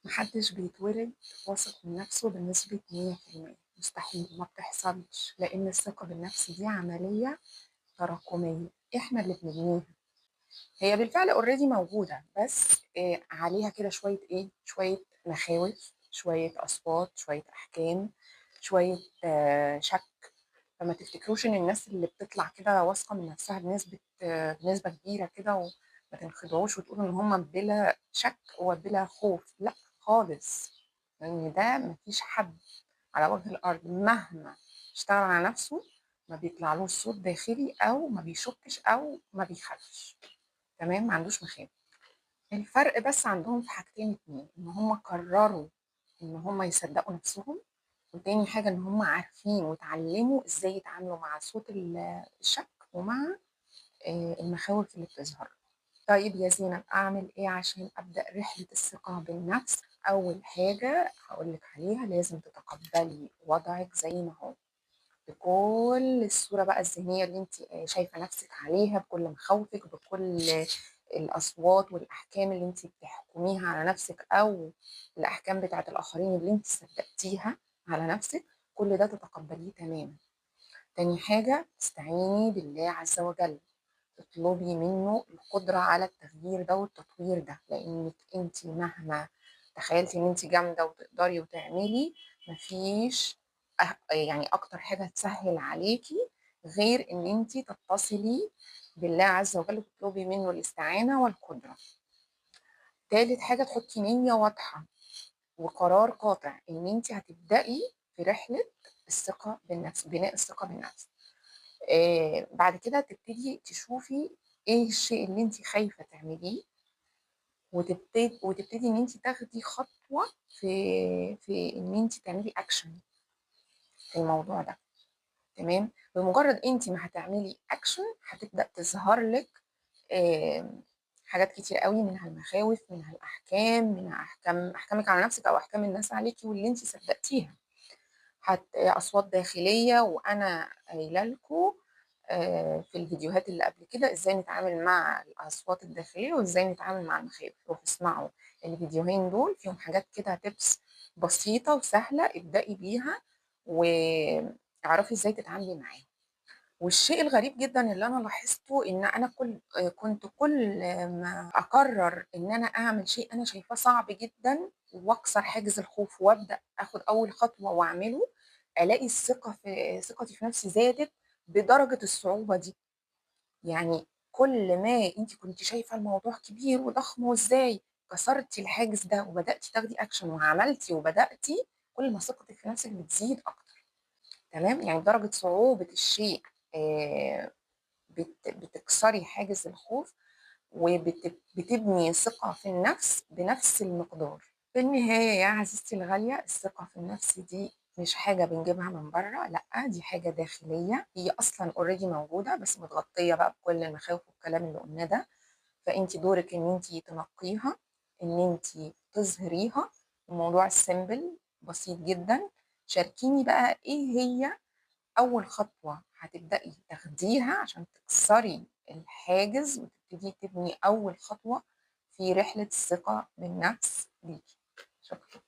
محدش بيتولد واثق من نفسه بنسبة 100%، مستحيل، ما بتحصلش، لأن الثقة بالنفس دي عملية تراكمية احنا اللي بنبنيها. هي بالفعل already موجودة، بس عليها كده شوية ايه، شوية مخاوف، شوية أصوات، شوية أحكام، شوية شك. فما تفتكروش إن الناس اللي بتطلع كده واثقة من نفسها بنسبة كبيرة كده، وما تنخدعوش وتقولوا إن هم بلا شك وبلا خوف، لا خالص. لأن ده مفيش حد على وجه الأرض مهما اشتغل على نفسه ما بيطلعلوش صوت داخلي أو ما بيشكش أو ما بيخافش، تمام؟ ما عندوش مخاوف. الفرق بس عندهم في حاجتين اتنين، إن هم قرروا إن هم يصدقوا نفسهم، وتاني حاجة إن هم عارفين وتعلموا إزاي يتعاملوا مع صوت الشك ومع المخاوف اللي بتظهر. طيب يا زينب، أعمل إيه عشان أبدأ رحلة الثقة بالنفس؟ أول حاجة هقولك عليها، لازم تتقبلي وضعك زي ما هو، بكل الصورة بقى الذهنية اللي انت شايفة نفسك عليها، بكل مخاوفك، بكل الأصوات والأحكام اللي انت بتحكميها على نفسك أو الأحكام بتاعت الآخرين اللي انت صدقتيها على نفسك، كل ده تتقبليه تماما. تاني حاجة، تستعيني بالله عز وجل، تطلبي منه القدرة على التغيير ده والتطوير ده، لأنك انت مهما تخيلتي ان انت جامدة وتقدري وتعملي، مفيش أكتر حاجة تسهل عليكي غير إن أنتي تتصلي بالله عز وجل وتطلبي منه الاستعانة والقدرة. تالت حاجة، تحطي نية واضحة وقرار قاطع إن أنتي هتبدأي في رحلة الثقة بالنفس، بناء الثقة بالنفس. بعد كده تبتدي تشوفي إيه الشيء اللي أنتي خايفة تعمليه، وتبتدي إن أنتي تاخدي خطوة في إن أنتي تعملي أكشن في الموضوع ده، تمام؟ بمجرد انت ما هتعملي اكشن هتبدا تظهر لك، حاجات كتير قوي، منها المخاوف، منها الاحكام، منها احكامك على نفسك او احكام الناس عليكي واللي انت صدقتيها، اصوات داخليه. وانا قايله لكم، في الفيديوهات اللي قبل كده ازاي نتعامل مع الاصوات الداخليه وازاي نتعامل مع المخاوف. روحوا اسمعوا الفيديوهين دول، فيهم حاجات كده تبس بسيطه وسهله ابدأي بيها واعرفي ازاي تتعاملي معاهم. والشيء الغريب جدا اللي انا لاحظته ان انا كنت كل ما اقرر ان انا اعمل شيء انا شايفاه صعب جدا واكسر حاجز الخوف وابدا اخد اول خطوه واعمله، الاقي ثقتي في نفسي زادت بدرجه الصعوبه دي. كل ما انت كنت شايفه الموضوع كبير وضخم وازاي كسرتي الحاجز ده وبداتي تاخدي اكشن وعملتي وبداتي، كل ما ثقتك في نفسك بتزيد اكتر، تمام؟ درجه صعوبه الشيء، بتكسري حاجز الخوف وبتبني ثقة في النفس بنفس المقدار. في النهاية يا عزيزتي الغالية، الثقة في النفس دي مش حاجة بنجيبها من بره، لأ دي حاجة داخلية، هي أصلاً اوريدي موجودة بس متغطية بقى بكل المخاوف والكلام اللي قلناه ده. فأنتي دورك إن أنتي تنقيها، إن أنتي تظهريها. الموضوع سيمبل بسيط جداً. شاركيني بقى إيه هي أول خطوة هتبدأي تاخديها عشان تكسري الحاجز وتبتدي تبني أول خطوة في رحلة الثقة بالنفس ليكي. شكراً.